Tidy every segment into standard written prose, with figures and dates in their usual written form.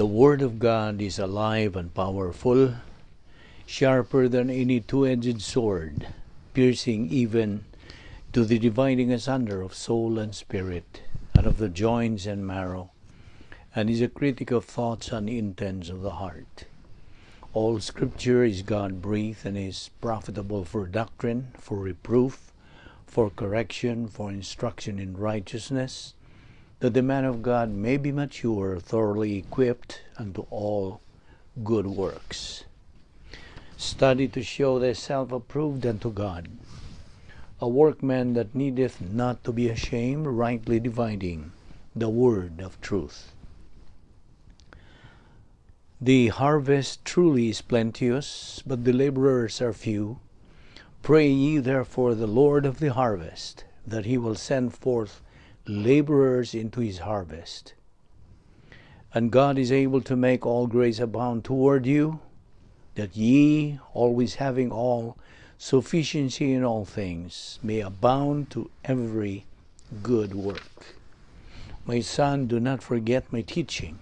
The Word of God is alive and powerful, sharper than any two-edged sword, piercing even to the dividing asunder of soul and spirit, and of the joints and marrow, and is a critic of thoughts and intents of the heart. All Scripture is God-breathed and is profitable for doctrine, for reproof, for correction, for instruction in righteousness, that the man of God may be mature, thoroughly equipped unto all good works. Study to show thyself approved unto God, a workman that needeth not to be ashamed, rightly dividing the word of truth. The harvest truly is plenteous, but the laborers are few. Pray ye therefore the Lord of the harvest, that he will send forth laborers into his harvest. And God is able to make all grace abound toward you, that ye, always having all sufficiency in all things, may abound to every good work. My son, do not forget my teaching,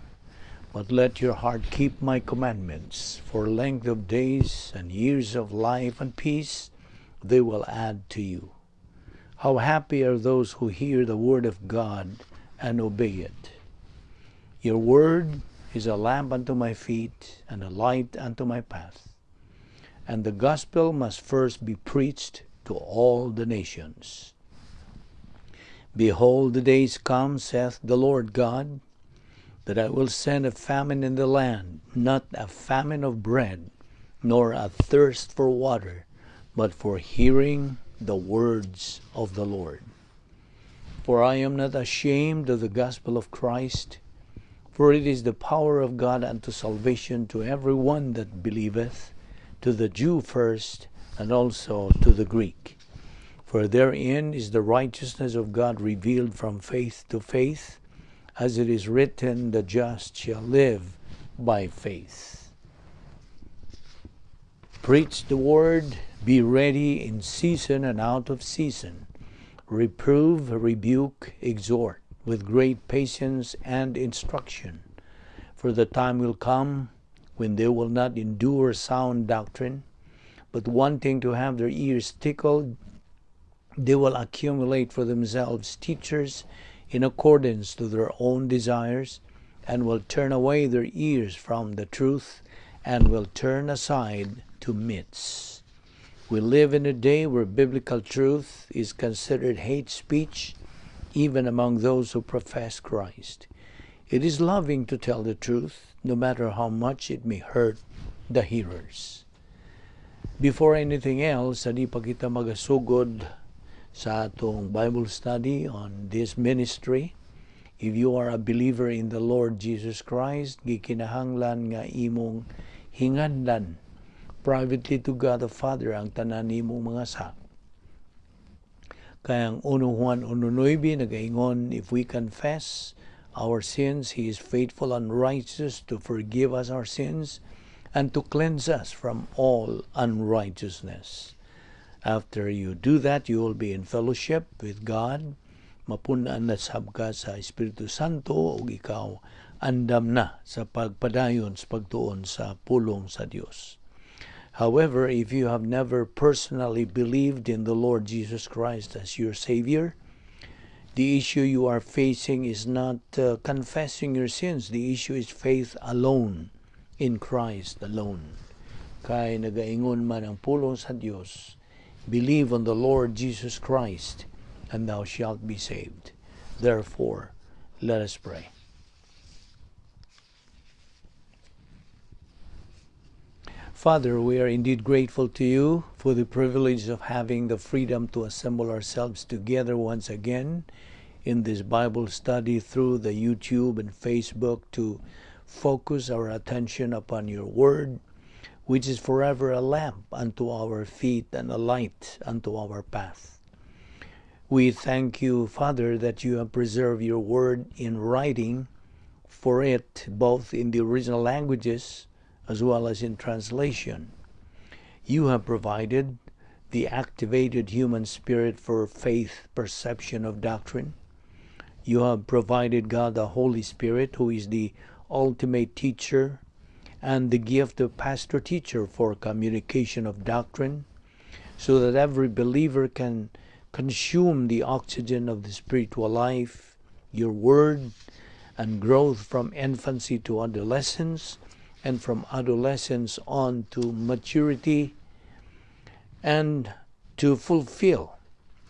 but let your heart keep my commandments. For length of days and years of life and peace they will add to you. How happy are those who hear the word of God and obey it. Your word is a lamp unto my feet and a light unto my path. And the gospel must first be preached to all the nations. Behold, the days come, saith the Lord God, that I will send a famine in the land, not a famine of bread, nor a thirst for water, but for hearing the words of the Lord. For I am not ashamed of the gospel of Christ, for it is the power of God unto salvation to every one that believeth, to the Jew first, and also to the Greek. For therein is the righteousness of God revealed from faith to faith, as it is written, the just shall live by faith. Preach the word, be ready in season and out of season. Reprove, rebuke, exhort with great patience and instruction. For the time will come when they will not endure sound doctrine, but wanting to have their ears tickled, they will accumulate for themselves teachers in accordance to their own desires, and will turn away their ears from the truth, and will turn aside to myths. We live in a day where biblical truth is considered hate speech, even among those who profess Christ. It is loving to tell the truth, no matter how much it may hurt the hearers. Before anything else, adi pa kita magasugod sa atong Bible study on this ministry. If you are a believer in the Lord Jesus Christ, gikinahanglan nga imong hinganlan privately to God the Father ang tanan nimong mga sala. Kay ang 1 Juan 1:9 nagaingon, if we confess our sins, He is faithful and righteous to forgive us our sins and to cleanse us from all unrighteousness. After you do that, you will be in fellowship with God. Mapun-an na sab ka sa Espiritu Santo ug ikaw andam na sa pagpadayon sa pagtuon sa pulong sa Dios. However, if you have never personally believed in the Lord Jesus Christ as your Savior, the issue you are facing is not confessing your sins. The issue is faith alone, in Christ alone. Kay nagaingon man ang pulong sa Dios, believe on the Lord Jesus Christ, and thou shalt be saved. Therefore, let us pray. Father, we are indeed grateful to you for the privilege of having the freedom to assemble ourselves together once again in this Bible study through the YouTube and Facebook to focus our attention upon your word, which is forever a lamp unto our feet and a light unto our path. We thank you, Father, that you have preserved your word in writing for it, both in the original languages as well as in translation. You have provided the activated human spirit for faith perception of doctrine. You have provided God the Holy Spirit, who is the ultimate teacher, and the gift of pastor teacher for communication of doctrine, so that every believer can consume the oxygen of the spiritual life, your word, and growth from infancy to adolescence, and from adolescence on to maturity, and to fulfill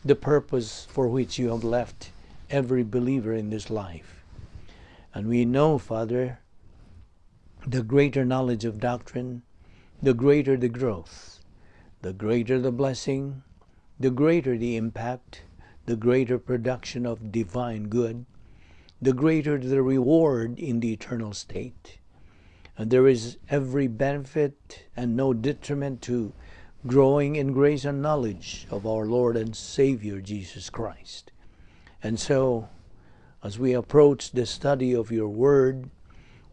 the purpose for which you have left every believer in this life. And we know, Father, the greater knowledge of doctrine, the greater the growth, the greater the blessing, the greater the impact, the greater production of divine good, the greater the reward in the eternal state. And there is every benefit and no detriment to growing in grace and knowledge of our Lord and Savior Jesus Christ. And so, as we approach the study of your word,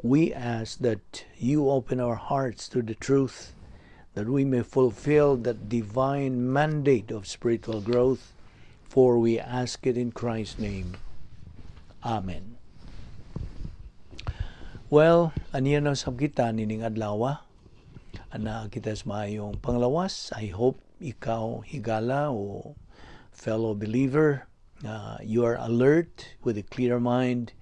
we ask that you open our hearts to the truth, that we may fulfill that divine mandate of spiritual growth, for we ask it in Christ's name. Amen. Well, aniya na sab kita nining adlaw. Anaa kita sa maayong panglawas. I hope ikaw, higala o fellow believer, you are alert with a clear mind.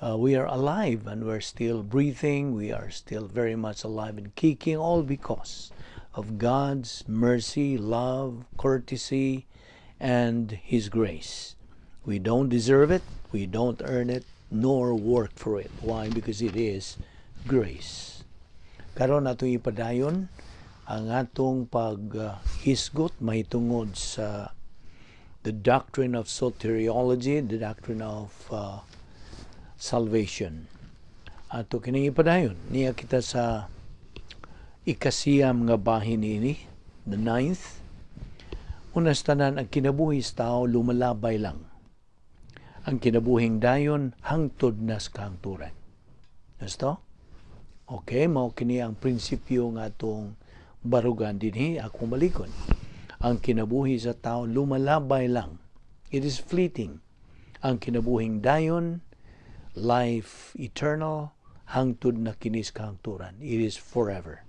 We are alive and we're still breathing. We are still very much alive and kicking, all because of God's mercy, love, courtesy, and His grace. We don't deserve it, we don't earn it, nor work for it. Why? Because it is grace. Karon, atong ipadayon ang atong paghisgot mahitungod sa the doctrine of soteriology, the doctrine of salvation. Ato kining ipadayon. Nia kita sa ikasiyam nga bahin ini, the ninth. Una sa tanan, ang kinabuhi sa tao lumalabay lang. Ang kinabuhing dayon hangtod na sa kahangturan. Gusto? Okay, mao kini ang prinsipyo nga atong barugan dinhi, akong balikon. Ang kinabuhi sa tao lumalabay lang. It is fleeting. Ang kinabuhing dayon, life eternal, hangtod na kini sa kahangturan. It is forever.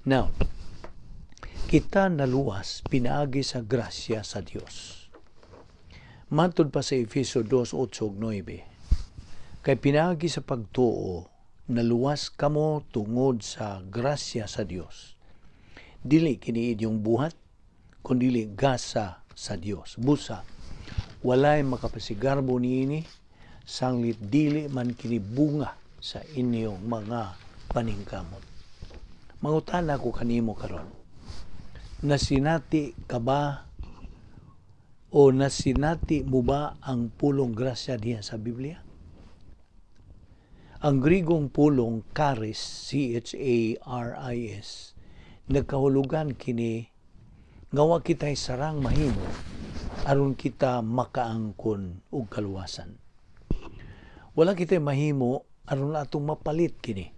Now, kita naluwas pinaagi sa grasya sa Dios. Matod pa sa Efeso 2:8-9, kay pinaagi sa pagtuo, naluwas kamo tungod sa grasya sa Dios. Dili kini inyong buhat, kundili gasa sa Dios. Busa, walay makapasigarbo niini, sanglit dili man kini bunga sa inyong mga paningkamot. Mangutana ko kanimo karon. Nasinati ka ba o nasinati mo ba ang pulong grasya diha sa Biblia? Ang Grigong pulong charis, charis, nagkahulugan kini nga wa kitay sarang mahimo aron kita makaangkon og kaluwasan. Wala kitay mahimo aron atong mapalit kini.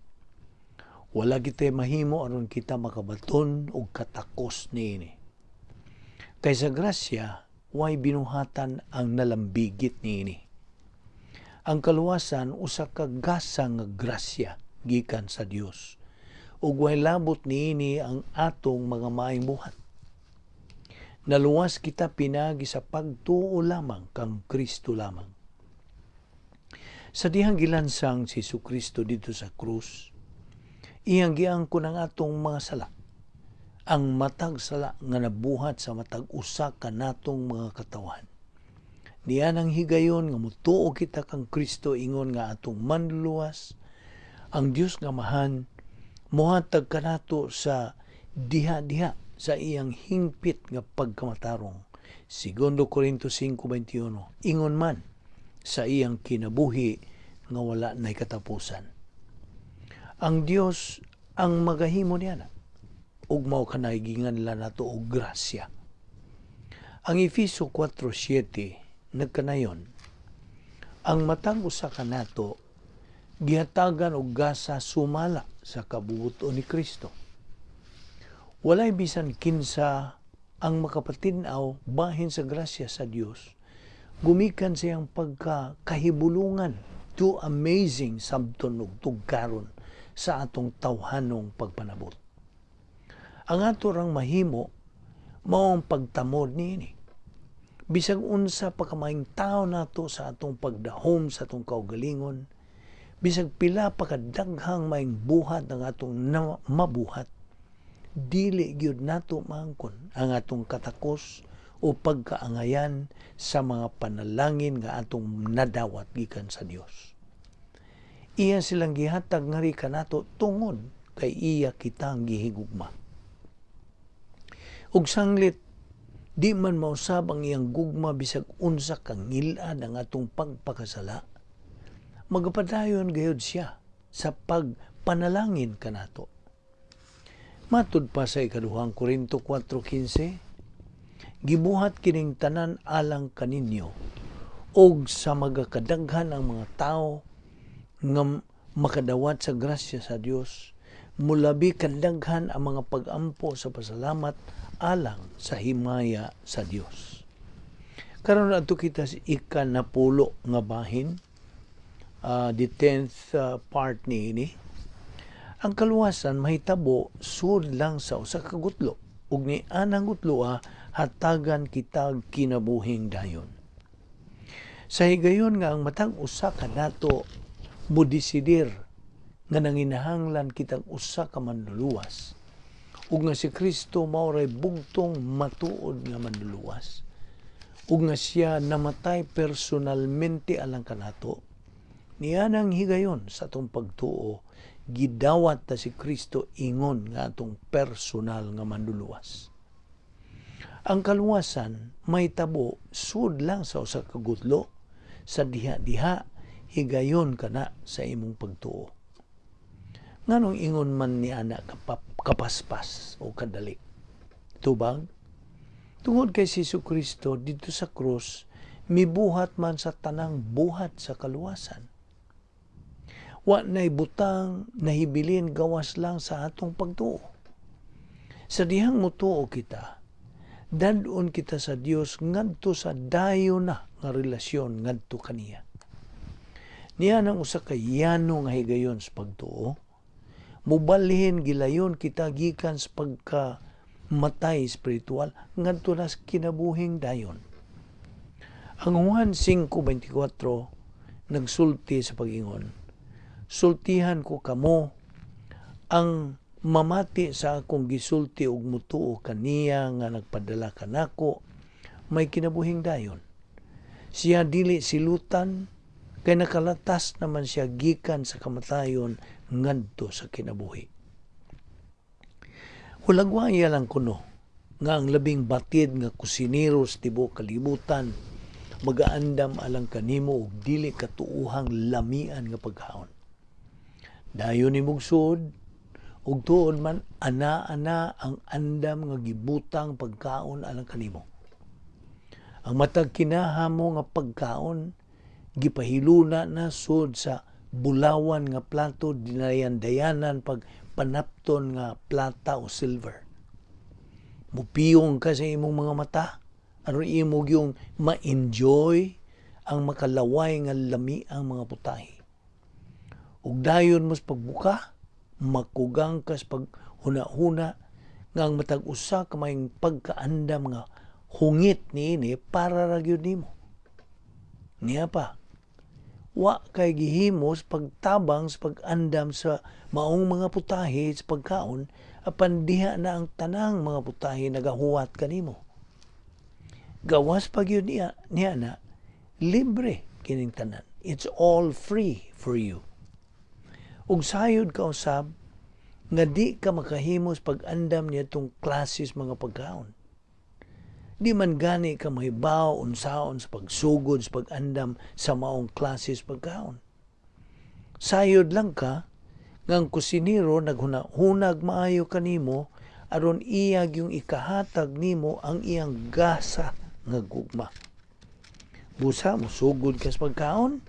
Wala kitay mahimo aron kita makabaton og katakos niini. Kay sa grasya, way binuhatan ang nalambigit niini. Ang kaluwasan usa ka gasa nga grasya gikan sa Dios. Ug way labot niini ang atong mga maayong buhat. Naluwas kita pinaagi sa pagtuo lamang kang Kristo lamang. Sa dihang gilansang si Kristo didto sa krus, iyang giangkon ang atong mga sala. Ang matag sala nga nabuhat sa matag usa ka natong mga katawhan. Niya nang higayon nga mutuo kita kang Kristo ingon nga atong manluluwas, ang Dios nga Amahan mohatag kanato sa diha-diha sa iyang hingpit nga pagkamatarong. Segundo Corinto 5:21, ingon man sa iyang kinabuhi nga wala nay katapusan. Ang Dios ang magahimo niya na ug mao kanay ginganlan nato og grasya. Ang Efeso 4:7 nagkanayon, ang matag usa kanato gihatagan og gasa sumala sa kabubut-on ni Kristo. Walay bisan kinsa ang makapatin-aw bahin sa grasya sa Dios gumikan sa iyang pagkakahibulungan Too amazing sabton ug tugkaron sa atong tawhanong pagpanabot. Ang ato rang mahimo mao ang pagtamod niini. Bisag unsa pa ka maayong tao nato sa atong pagdahom sa atong kaugalingon, bisag pila pa kadaghang maayong buhat ang atong mabuhat, dili gyud nato maangkon ang atong katakos o pagkaangayan sa mga panalangin nga atong nadawat gikan sa Dios. Iya silang gihatag ngari kanato tungod kay iya kitang gihigugma. Ug sanglit di man mausab ang iyang gugma bisag unsa ka ngil-ad ang atong pagpakasala, magapadayon gayud siya sa pagpanalangin kanato. Matud pa sa Ikaduhang Korinto 4:15, "Gibuhat kining tanan alang kaninyo, og sa magakadaghan ang mga tawo nga makadawat sa grasya sa Dios, mulabi kadaghan ang mga pagampo sa pasalamat alang sa himaya sa Dios." Karon, adto kita sa ikanapulo nga bahin, the 10th part niini. Ang kaluwasan mahitabo sud lang sa usa ka gutlo, ug ni anang gutloa, hatagan kitag kinabuhing dayon. Sa higayon nga ang matag usa kanato modesidir nga nanginahanglan kitag usa ka manluluwas ug nga si Kristo mao ray bugtong matuod nga manluluwas ug nga siya namatay personalmente alang kanato, nianang higayon sa atong pagtuo gidawat ta si Kristo ingon nga atong personal nga manluluwas. Ang kaluwasan mahitabo sud lang sa usa ka gutlo sa diha-diha higayon kana sa imong pagtuo. Nganong ingon man ni ana kapaspas o kadali? Tubag, tungod kay si Kristo didto sa krus mibuhat man sa tanang buhat sa kaluwasan. Wa na'y butang nahibilin gawas lang sa atong pagtuo. Sa dihang mutuo kita, dad-on kita sa Dios ngadto sa dayon na nga relasyon ngadto kaniya. Niya nang usa ka yano nga higayon sa pagtuo, mubalhin gilayon kita gikan sa pagka matay espiritual ngadto na sa kinabuhing dayon. Ang Juan 5:24 nagsulti sa pag-ingon, "Sultihan ko kamo, ang mamati sa akong gisulti ug mutuo kaniya nga nagpadala kanako may kinabuhing dayon. Siya dili silutan kay nakalatas naman siya gikan sa kamatayon ngadto sa kinabuhi." Hulagwaya lang kuno nga ang labing batid nga kusinero sa tibuok kalibutan magaandam alang kanimo og dili katuohang lamian nga pagkaon. Dayon nimog suod ug tuod man ana-ana ang andam nga gibutang pagkaon alang kanimo. Ang matag kinahamo nga pagkaon gipahiluna na sud sa bulawan nga plato, dinayan-dayanan pag panapton nga plata o silver. Mupiyong ka sa imong mga mata aron imo gyung ma-enjoy ang makalaway nga lami ang mga putahe. Ug dayon mo sa pagbuka, makugang ka sa paghuna-huna nga ang matag usa ka maayong pagkaandam nga hungit niini para ra gyud nimo. Niya pa, wa kay gihimo sa pagtabang sa pag-andam sa maong mga putahe sa pagkaon, apan diha na ang tanang mga putahe nagahuwat kanimo. Gawas pa gyud niya na libre kining tanan. It's all free for you. Ug sayod ka usab nga di ka makahimos pag-andam niadtong klases mga pagkaon. Di man gani ka mahibaw unsaon sa pagsugod sa pag-andam sa maong klases pagkaon. Sayod lang ka nga ang kusinero naghuna-hunag maayo kanimo aron iya gyung ikahatag nimo ang iyang gasa nga gugma. Busa mosugod ka sa pagkaon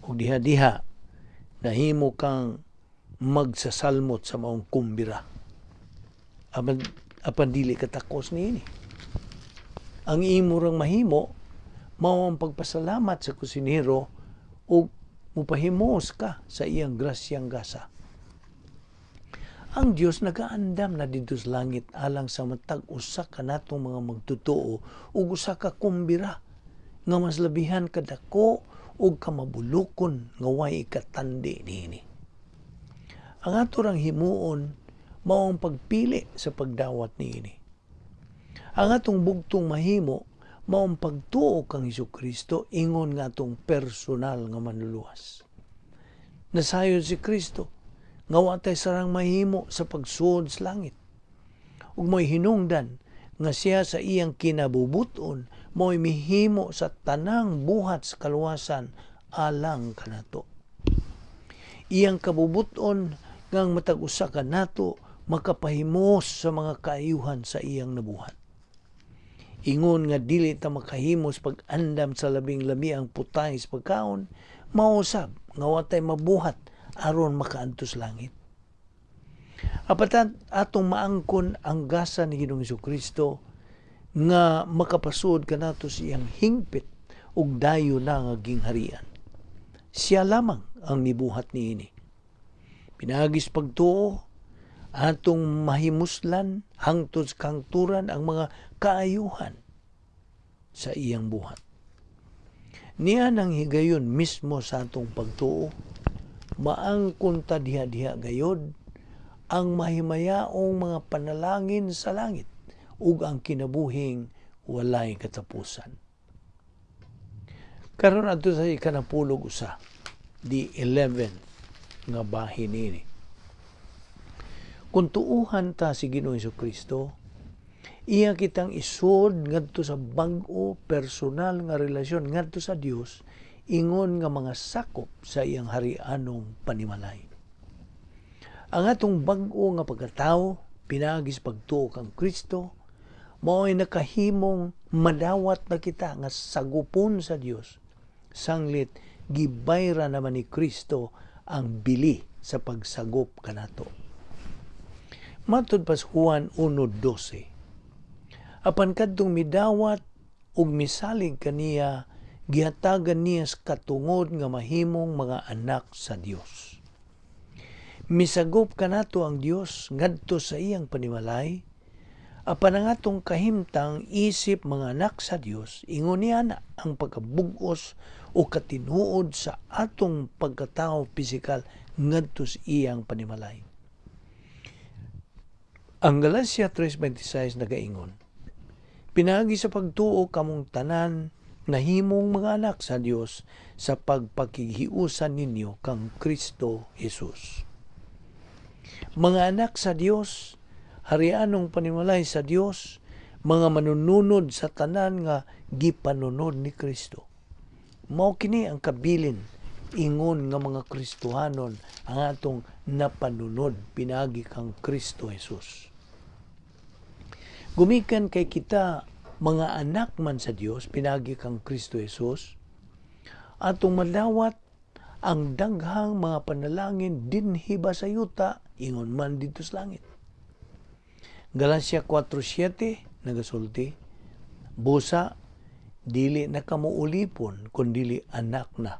ug diha-diha nahimo kang magsasalmot sa maong kumbira. Apan dili ka takos niini. Ang imo rang mahimo mao ang pagpasalamat sa kusinero ug Mupahimos ka sa iyang grasyang gasa. Ang Dios nagaandam na didto sa langit alang sa matag usa ka natong mga magtotoo ug usa ka kumbira nga mas labihan kadako ug kamabulokon nga way ikatandi niini. Ang ato rang himuon mao ang pagpili sa pagdawat niini. Ang atong bugtong mahimo mao ang pagtuo kang Hesukristo ingon nga atong personal nga manluluwas. Nasayod si Kristo nga wa tay sarang mahimo sa pagsuod sa langit. Ug mo'y hinungdan nga siya sa iyang kinabubuton mo'y mihimo sa tanang buhat sa kaluwasan alang kanato. Iyang kabubuton nga ang matag usa kanato makapahimos sa mga kaayuhan sa iyang nabuhat. Ingon nga dili ta makahimos pag-andam sa labing lamiang putahe sa pagkaon, mausab nga wa tay mabuhat aron makaadto sa langit. Apan atong maangkon ang gasa ni Ginoong Kristo nga makapasuod kanato sa iyang hingpit ug dayo na nga gingharian. Siya lamang ang mibuhat niini. Pinaagi sa pagtuo, atong mahimuslan hangtod sa kahangturan ang mga kaayuhan sa iyang buhat. Niya nang higayon mismo sa atong pagtuo, maangkon ta diha-diha gayod ang mahimayaong mga panalangin sa langit ug ang kinabuhing walay katapusan. Karon, adto sa 11, the 11th nga bahin niini. Kung tuuhan ta si Ginoong Kristo, iya kitang isod ngadto sa bag-o personal nga relasyon ngadto sa Dios ingon nga mga sakop sa iyang harianong panimalay. Ang atong bag-o nga pagkatao pinaagi sa pagtuo kang Kristo mao'y nakahimong madawat na kita nga sagupon sa Dios sanglit gibayra naman ni Kristo ang bili sa pagsagop kanato. Matod pa sa Juan 1:12, apan kadtong midawat ug misalig kaniya, gihatagan niya sa katungod nga mahimong mga anak sa Dios. Misagop kanato ang Dios ngadto sa iyang panimalay, apan ang atong kahimtang isip mga anak sa Dios, ingon niya na ang pagkabugos o katinuod sa atong pagkatao pisikal ngadto sa iyang panimalay. Ang Galacia 3:26 nagaingon, "Pinaagi sa pagtuo kamong tanan nahimong mga anak sa Dios sa pagpakighiusan ninyo kang Kristo Jesus." Mga anak sa Dios, harianong panimalay sa Dios, mga manununod sa tanan nga gipanunod ni Kristo. Mao kini ang kabilin ingon nga mga Kristohanon ang atong napanunod pinaagi kang Kristo Jesus. Gumikan kay kita mga anak man sa Dios pinaagi kang Kristo Jesus, atong madawat ang daghang mga panalangin dinhi ba sa yuta ingon man didto sa langit. Galacia 4:7 nagasulti, "Busa dili na kamo ulipon kundili anak na.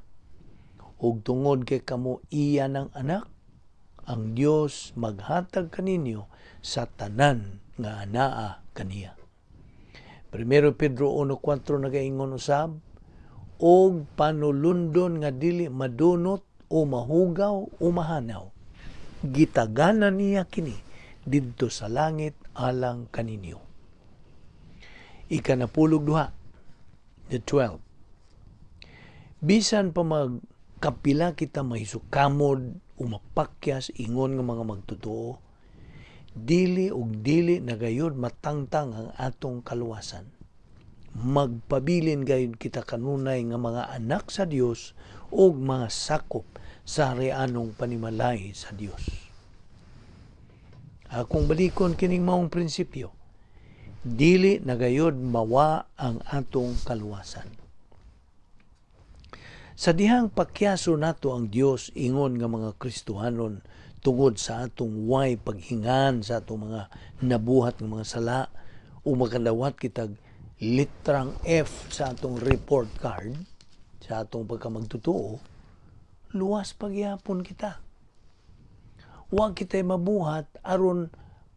Ug tungod kay kamo iya ng anak, ang Dios maghatag kaninyo sa tanan nga anaa kaniya." 1 Pedro 1:4 nagaingon usab, "Og panulundon nga dili madunot o mahugaw o mahanaw, gitagana niya kini didto sa langit alang kaninyo." 12, the 12. Bisan pa magkapila kita mahisukamod o mapakyas ingon nga mga magtotoo, dili ug dili na gayud matangtang ang atong kaluwasan. Magpabilin gayud kita kanunay nga mga anak sa Dios ug mga sakop sa harianong panimalay sa Dios. Akong balikon kining maong prinsipyo, dili na gayud mawa ang atong kaluwasan. Sa dihang pakyaso nato ang Dios ingon nga mga Kristohanon tungod sa atong way paghingan sa atong mga nabuhat nga mga sala o makadawat kitag litrang F sa atong report card sa atong pagkamagtotoo, Luwas pagyapon kita. Wa kita'y mabuhat aron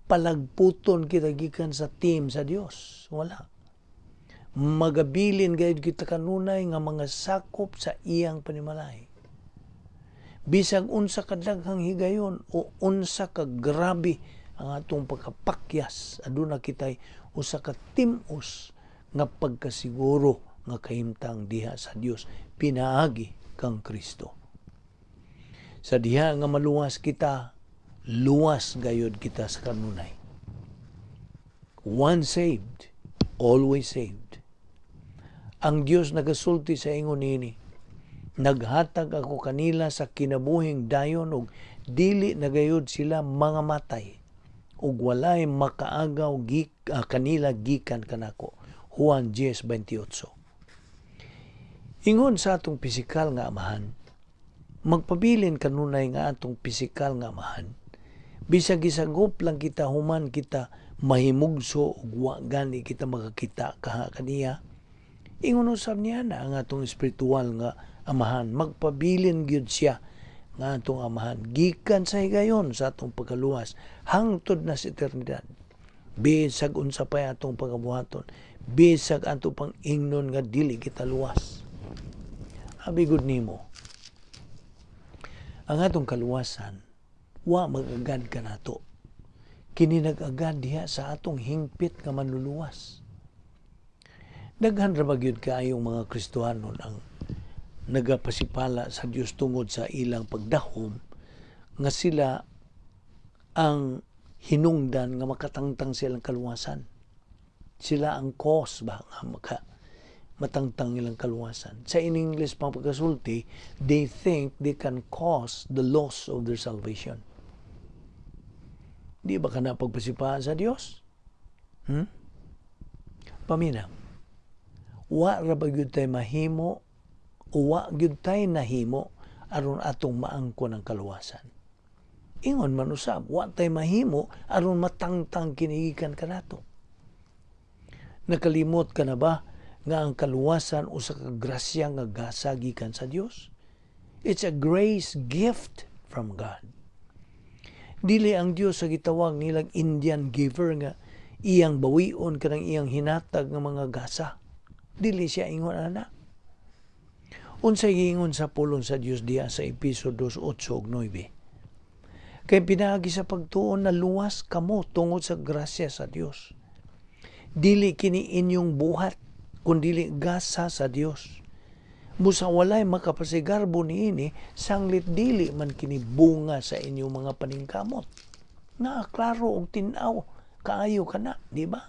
palagputon kita gikan sa team sa Dios. Wala. Magabilin gayud kita kanunay nga mga sakop sa iyang panimalay. Bisag unsa kadaghang higayon o unsa ka grabe ang atong pagkapakyas, aduna kitay usa ka tim-os nga pagkasiguro nga kahimtang diha sa Dios pinaagi kang Kristo. Sa diha nga maluwas kita, luwas gayod kita sa kanunay. Once saved, always saved. Ang Dios nagasulti sa ingon nini, "Naghatag ako kanila sa kinabuhing dayon ug dili na gayud sila mga matay ug walay makaagaw kanila gikan kanako." Juan 10:28. Ingon sa atong pisikal nga amahan, magpabilin kanunay nga atong pisikal nga amahan, bisag gisagop lang kita human kita mahimugso ug wa gani kita makakita kaha kaniya, ingon usab niya na ang atong espiritual nga amahan, magpabilin gyud siya nga atong amahan gikan sa higayon sa atong pagkaluwas hangtod na sa eternidad. Bisag unsa pa atong pagabuhaton, bisag ato pang ingnon nga dili kita luwas. Abi gud nimo, ang atong kaluwasan wa mag-agad kanato. Kini nag-agad diha sa atong hingpit nga manluluwas. Daghan ra ba gyud kaayong mga Kristohanon ang nagapasipala sa Dios tungod sa ilang pagdahom nga sila ang hinungdan nga makatangtang silang kaluwasan? Sila ang cause ba nga matangtang ilang kaluwasan. Sa in English pang pagkasulti, they think they can cause the loss of their salvation. Di ba kana pagpasipaan sa Dios? Paminaw. Wa ra ba gyud tay mahimo o wa gyud tay nahimo aron atong maangkon ang kaluwasan? Ingon man usab, wa tay mahimo aron matangtang kini gikan kanato. Nakalimot ka na ba nga ang kaluwasan usa ka grasya nga gasa gikan sa Dios? It's a grace gift from God. Dili ang Dios sa gitawag nilang Indian giver nga iyang bawion kanang iyang hinatag nga mga gasa. Dili siya ingon ana. Unsay giingon sa pulong sa Dios diha sa Epeso 2:8 ug 9? "Kay pinaagi sa pagtuo na luwas kamo tungod sa grasya sa Dios. Dili kini inyong buhat, kundili gasa sa Dios. Busa walay makapasigarbo niini, sanglit dili man kini bunga sa inyong mga paningkamot." Na klaro og tin-aw kaayo kana, di ba?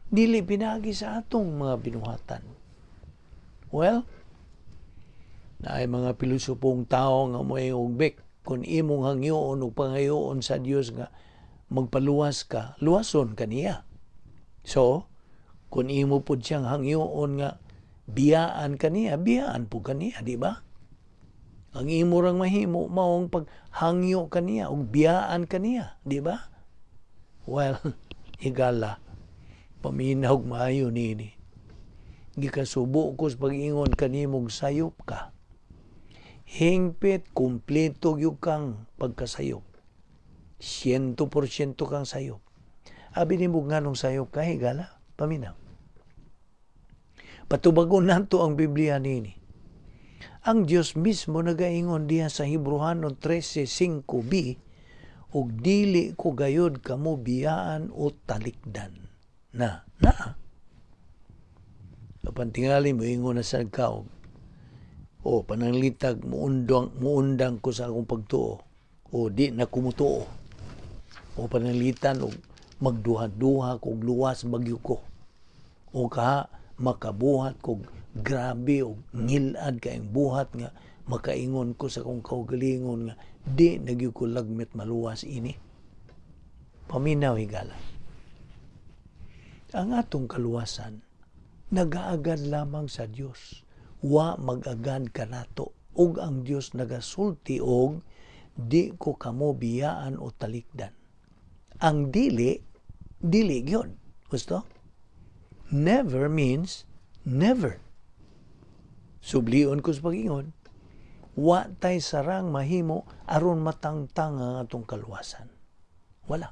Dili pinaagi sa atong mga binuhatan. Well, naay mga pilosopong tao nga moingon, "Kung imong hangyoon o pangayoon sa Dios nga magpaluwas ka, luwason ka niya. So, kung imo pud siyang hangyoon nga biyaan ka niya, biyaan pud ka niya, di ba? Ang imo rang mahimo maong paghangyo kaniya ug biyaan kaniya, di ba?" Well, higala, paminaw maayo nini. Gikasubo ko sa pag-ingon kanimog sayop ka. Hingpit, kumpleto gyud kang pagkasayop. 100% kang sayop. Abi nimo, nganong sayop ka, higala? Paminaw. Patubagon nato ang Biblia nini. Ang Dios mismo nagaingon diha sa Hebreohanon 13:5b, "Ug dili ko gayod kamo biyaan o talikdan." Na, na. Apan tingali mo ingon na sa ka o pananglitag muundang ko sa akong pagtuo o di na kumutuo o pananglitan og magduha-duha kog luwas bagyo ko o ka makabuhat kog grabe og ngilad kaayong buhat nga makaingon ko sa akong kaugalingon nga di na gyud ko lagmit maluwas ini. Paminaw, higala. Ang atong kaluwasan nagaagad lamang sa Dios. Wa mag-agad kanato. Ug ang Dios nagasulti og "Di ko kamo biyaan o talikdan." Ang dili, dili gyud. Gusto? Never means never. Sublion ko sa pag-ingon, Wa tay sarang mahimo aron matangtang ang atong kaluwasan. Wala.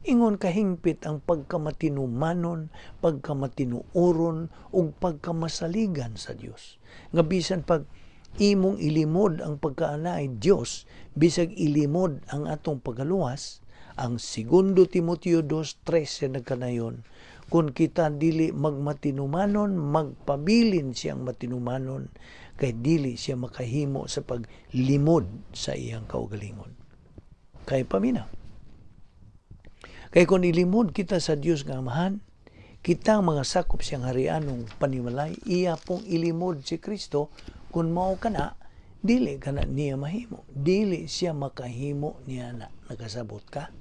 Ingon kahingpit ang pagkamatinumanon, pagkamatinuoron ug pagkamasaligan sa Dios. Nga bisan pag imong ilimod ang pagkaanay Dios, bisag ilimod ang atong pagkaluwas, ang Segundo Timoteo 2:13 nagkanayon, kung kita dili magmatinumanon, magpabilin siyang matinumanon, kay dili siya makahimo sa paglimod sa iyang kaugalingon. Kay paminaw. Kay kung ilimod kita sa Dios nga Amahan, kitang mga sakop siyang harianong panimalay, iya pong ilimod si Kristo, kung mao kana, dili kana niya mahimo. Dili siya makahimo niya na. Nakasabot ka?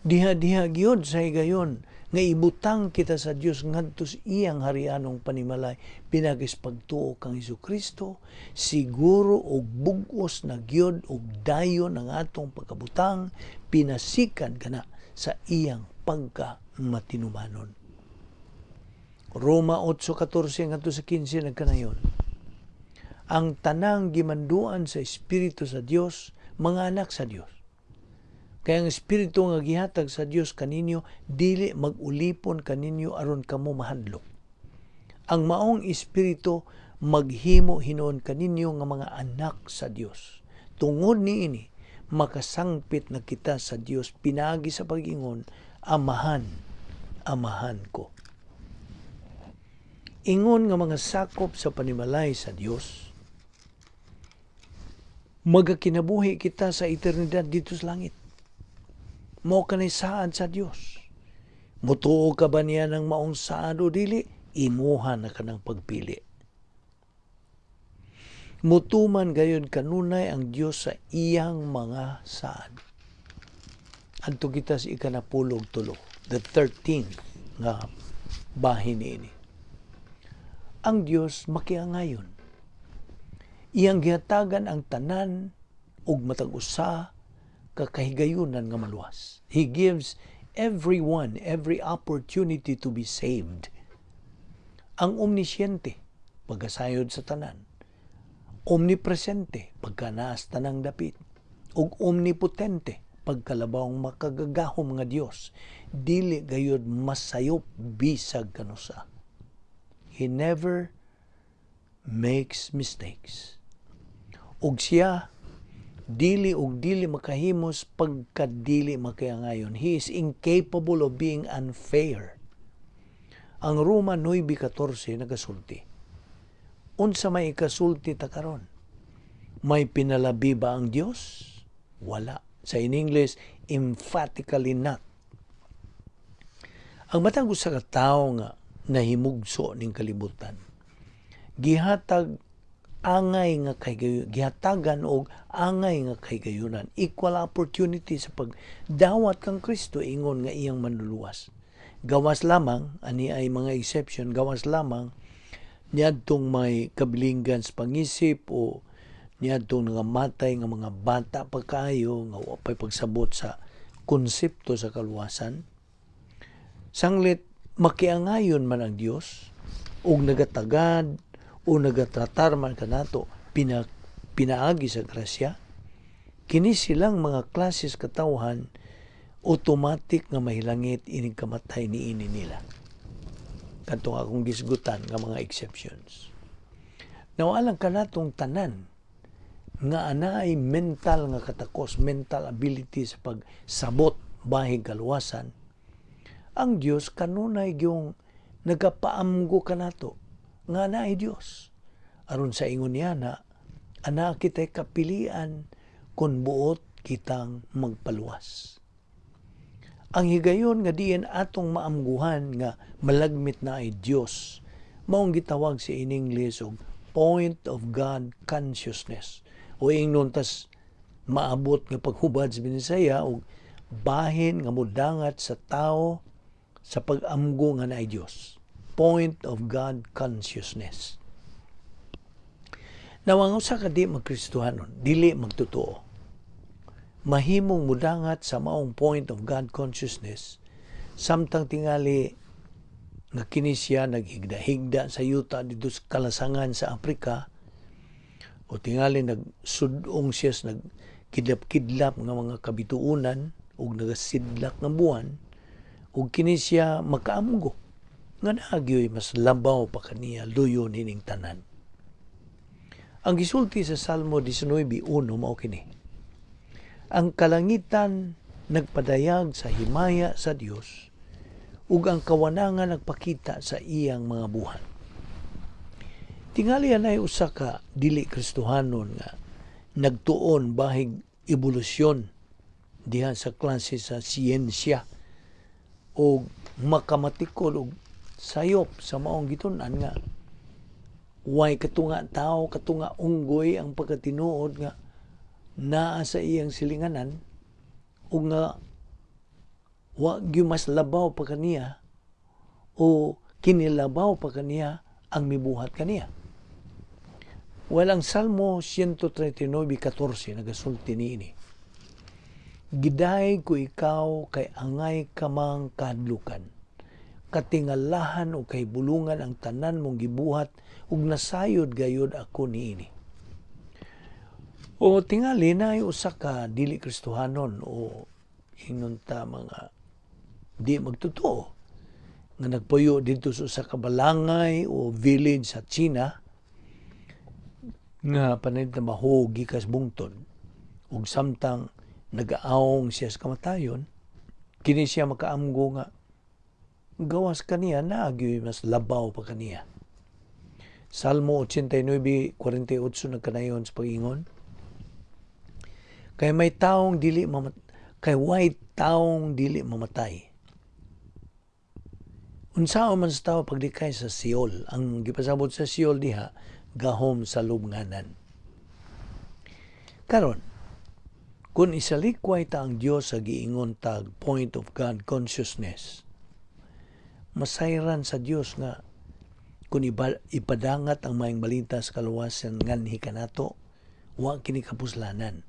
Diha-diha gyud sa higayon nga ibutang kita sa Dios ngadto sa iyang harianong panimalay pinagis pagtuo kang Hesus-Kristo, siguro og bug-os na gyud og dayon ang atong pagkabutang pinasikan kana sa iyang pagka matinumanon. Roma 8:14 ngadto sa 15 nagkanayon. Ang tanang gimanduan sa Espiritu sa Dios, mga anak sa Dios. Kaya ang Espiritu nga gihatag sa Dios kaninyo dili mag-ulipon kaninyo aron kamo mahadlok. Ang maong Espiritu maghimo hinuon kaninyo nga mga anak sa Dios. Tungod niini, makasangpit na kita sa Dios pinaagi sa pag-ingon, "Amahan, Amahan ko." Ingon nga mga sakop sa panimalay sa Dios, magakinabuhi kita sa eternidad dito sa langit. Mao kanay saad sa Dios. Mutuo ka ba niya ng maong saad o dili? Imuha na ka ng pagpili. Mutuman gayon kanunay ang Dios sa iyang mga saad. Adto kita sa 13, the 13th nga bahin niini. Ang Dios makiangayon. Iyang gihatagan ang tanan ug matag usa ka kahigayunan nga maluwas. He gives everyone every opportunity to be saved. Ang omnisciente, pagkasayod sa tanan. Omnipresente, pagkanaas tanang dapit. Ug omnipotente, pagkalabawng makagagahom nga Dios, dili gayud masayop bisag kanusa. He never makes mistakes. Ug siya dili ug dili makahimos pagkadili makiangayon. He is incapable of being unfair. Ang Roma 9:14 nagasulti. Unsa may ikasulti ta karon? May pinalabi ba ang Dios? Wala. Sa in English, emphatically not. Ang matag usa ka tawo nga nahimugso ning kalibutan, gihatag angay nga kay gihatagan og angay nga kahigayunan, equal opportunity sa pagdawat kang Kristo ingon nga iyang manluluwas. Gawas lamang ani ay mga exception, gawas lamang niadtong may kabilinggan sa pangisip o niadtong nangamatay nga mga bata pa kaayo nga wa pay pagsabot sa konsepto sa kaluwasan. Sanglit makiangayon man ang Dios ug nagatagad o nagatratar man kanato pinaagi sa grasya, kini silang mga klases katawhan automatic nga mahilangit inig kamatay niini nila. Kadtong akong gisgutan nga mga exceptions. Now, alang kanatong tanan nga anaay mental nga katakos, mental ability sa pagsabot bahig kaluwasan, ang Dios kanunay gyung nagapaamgo kanato nga naay Dios. Aron sa ingon niya na ana kita'y kapilian kung buot kitang magpaluwas. Ang higayon nga diin atong maamguhan nga malagmit na ay Dios, maong gitawag sa in English og point of God consciousness. O ingnon tas maabot nga paghubad sa Binisaya og bahin nga mudangat sa tao sa pag-amgo nga naay Dios. Point of God consciousness. Now, ang usa ka di magkristohanon, dili magtotoo, mahimong mudangat sa maong point of God consciousness samtang tingali nga kini siya naghigda-higda sa yuta dito sa kalasangan sa Afrika. O tingali nagsudong siya sa nagkidlap-kidlap nga mga kabituonan ug nagasidlak nga buwan, ug kini siya makaamgo nga naa gyoy mas labaw pa kaniya luyo nining tanan. Ang gisulti sa Salmo 19:1 mao kini: "Ang kalangitan nagpadayag sa himaya sa Dios, ug ang kawanangan nagpakita sa iyang mga buhat." Tingali anay usa ka dili Kristohanon nga nagtuon bahig ebolusyon diha sa klase sa siyensya o makamatikol og sayop sa maong gitun-an nga way katunga tao, katunga unggoy ang pagkatinuod nga naa sa iyang silinganan ug nga wa gyud mas labaw pa kaniya o kinilabaw pa kaniya ang mibuhat kaniya. Well, ang Salmo 139:14 nagasulti niini: "Gidayeg ko ikaw kay angay ka mang kahadlukan. Katingalahan o kahibulungan ang tanan mong gibuhat ug nasayod gayod ako niini." O tingali na usa ka dili Kristohanon o ingon ta mga di magtotoo nga nagpuyo didto sa usa ka balangay o village sa China nga panahit na mahog gikas bungtod, ug samtang nagaawong siya sa kamatayon, kini siya makaamgo nga gawas kaniya naa gyoy mas labaw pa kaniya. Salmo 89:48 nagkanayon sa pag-ingon, Kay way taong dili mamatay. Unsaon man sa tao paglikay sa Seol?" Ang gipasabot sa Seol diha, gahom sa lubnganan. Karon, kung isalikway ta ang Dios sa giingon tag point of God consciousness, masayran sa Dios nga kung ipadangat ang maayong balita sa kaluwasan nganhi kanato, wa kini kapuslanan.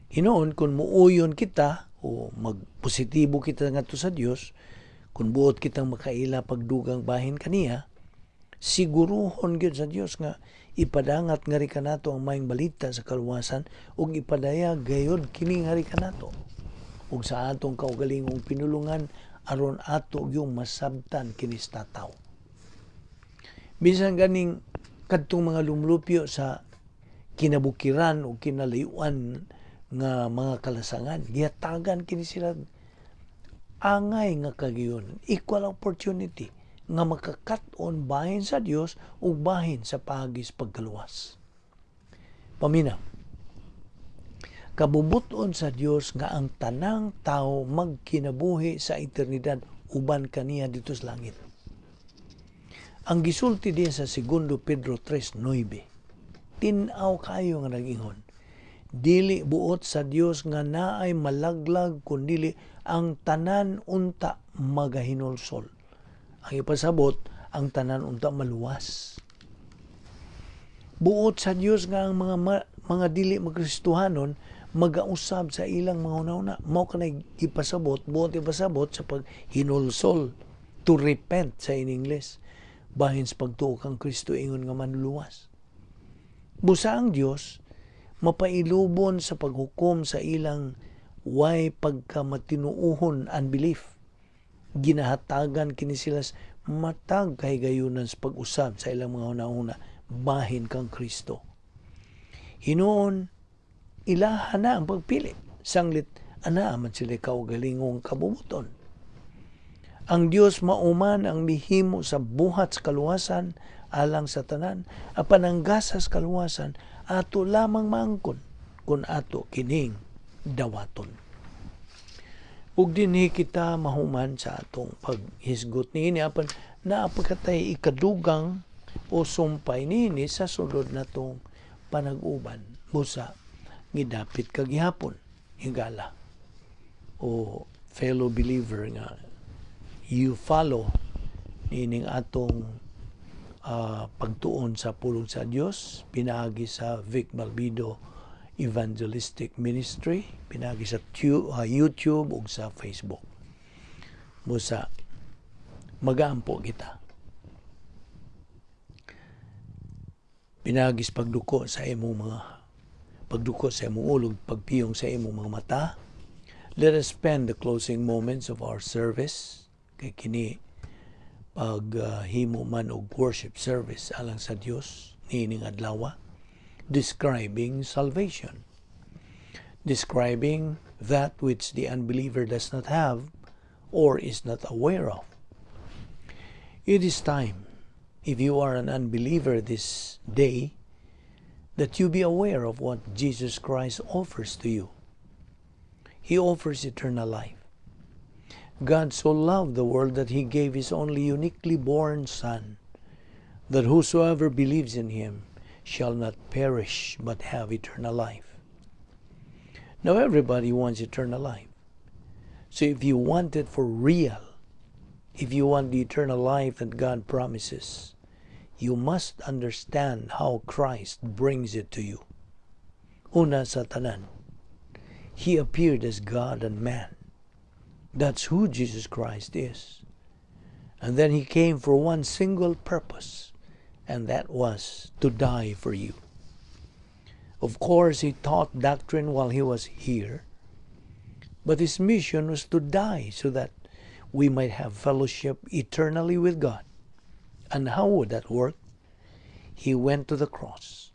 Hinuon kung muuyon kita o magpositibo kita ngadto sa Dios, kung buot kitang makaila pagdugang bahin kaniya, siguruhon gyud sa Dios nga ipadangat ngari kanato ang maayong balita sa kaluwasan ug ipadayag gayod kini ngari kanato ug sa atong kaugalingong pinulungan aron ato yung masabtan kini sa tataw. Bisan ganing kadtong mga lumlupyo sa kinabukiran o kinalayuan nga mga kalasangan, gihatagan kini sila angay nga kagayon, equal opportunity nga makakat-on bahin sa Dios ug bahin sa paagi sa pagkaluwas. Paminaw. Kabubuton sa Dios nga ang tanang tao magkinabuhi sa eternidad uban kaniya didto sa langit. Ang gisulti din sa Segundo Pedro 3:9, tin-aw kayo nga nag-ingon, "Dili buot sa Dios nga naay malaglag kundili ang tanan unta magahinulsol." Ang ipasabot, ang tanan unta maluwas. Buot sa Dios nga ang mga dili magkristohanon magausab sa ilang mga hunahuna. Mao kanay ipasabot, buot ipasabot sa paghinulsol, to repent sa in English, bahin sa pagtuo kang Kristo ingon nga manluluwas. Busa ang Dios mapailubon sa paghukom sa ilang way pagkamatinuohon, unbelief. Ginahatagan kini sila matag kahigayunan sa pag-usab sa ilang mga hunahuna bahin kang Kristo. Hinuon ilaha na ang pagpili. Sanglit anaa man sila kaugalingong kabubuton. Ang Dios mauman ang mihimo sa buhat sa kaluwasan alang sa tanan, apan ang gasas kaluwasan ato lamang maangkon kung ato kining dawaton. Ug dinhi kita mahuman sa atong paghisgot niini, apan naa pa katay ikadugang o sumpay niini sa sulod natong panag-uban. Busa ngidapit ka gihapon, higala o fellow believer nga you follow niining atong pagtuon sa pulong sa Dios pinaagi sa Vic Balbido Evangelistic Ministry, pinaagi sa YouTube ug sa Facebook. Busa magaampo kita. Pinaagi sa pagduko sa imong mga pagduko sa imong ulo, pagpiyong sa imong mga mata. Let us spend the closing moments of our service kay kini paghimo man og worship service alang sa Dios niining adlaw, describing salvation, describing that which the unbeliever does not have or is not aware of. It is time, if you are an unbeliever this day, that you be aware of what Jesus Christ offers to you. He offers eternal life. God so loved the world that he gave his only uniquely born Son, that whosoever believes in him shall not perish but have eternal life. Now, everybody wants eternal life. So, if you want it for real, if you want the eternal life that God promises, you must understand how Christ brings it to you. Una sa tanan, He appeared as God and man. That's who Jesus Christ is. And then He came for one single purpose, and that was to die for you. Of course, He taught doctrine while He was here, but His mission was to die so that we might have fellowship eternally with God. And how would that work? He went to the cross,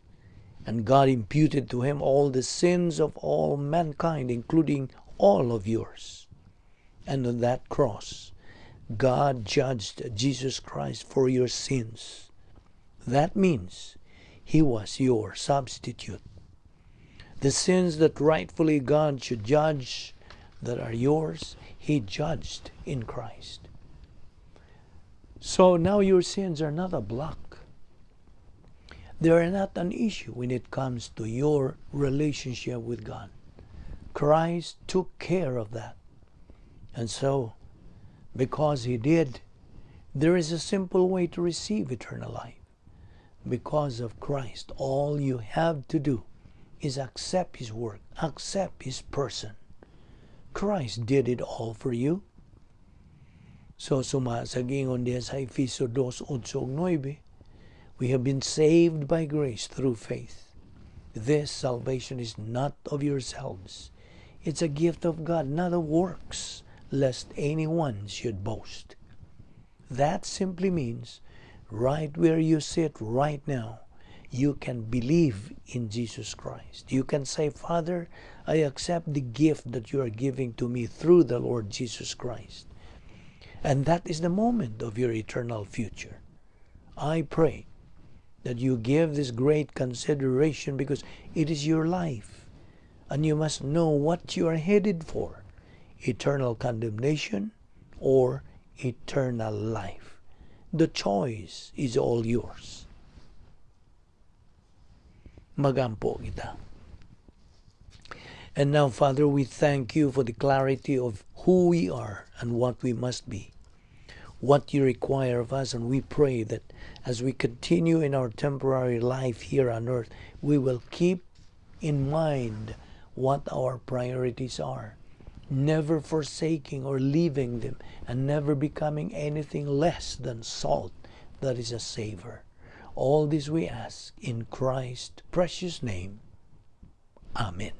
and God imputed to him all the sins of all mankind, including all of yours. And on that cross, God judged Jesus Christ for your sins. That means he was your substitute. The sins that rightfully God should judge that are yours, he judged in Christ. So now your sins are not a block. They are not an issue when it comes to your relationship with God. Christ took care of that. And so, because he did, there is a simple way to receive eternal life. Because of Christ, all you have to do is accept his work, accept his person. Christ did it all for you. So suma sa giingon diha sa Efeso 2:8-9, we have been saved by grace through faith. This salvation is not of yourselves. It's a gift of God, not of works, lest anyone should boast. That simply means right where you sit right now, you can believe in Jesus Christ. You can say, "Father, I accept the gift that you are giving to me through the Lord Jesus Christ." And that is the moment of your eternal future. I pray that you give this great consideration because it is your life and you must know what you are headed for: eternal condemnation or eternal life. The choice is all yours. Magampo kita. And now, Father, we thank you for the clarity of who we are and what we must be, what you require of us, and we pray that as we continue in our temporary life here on earth, we will keep in mind what our priorities are, never forsaking or leaving them, and never becoming anything less than salt that is a savor. All this we ask in Christ's precious name. Amen.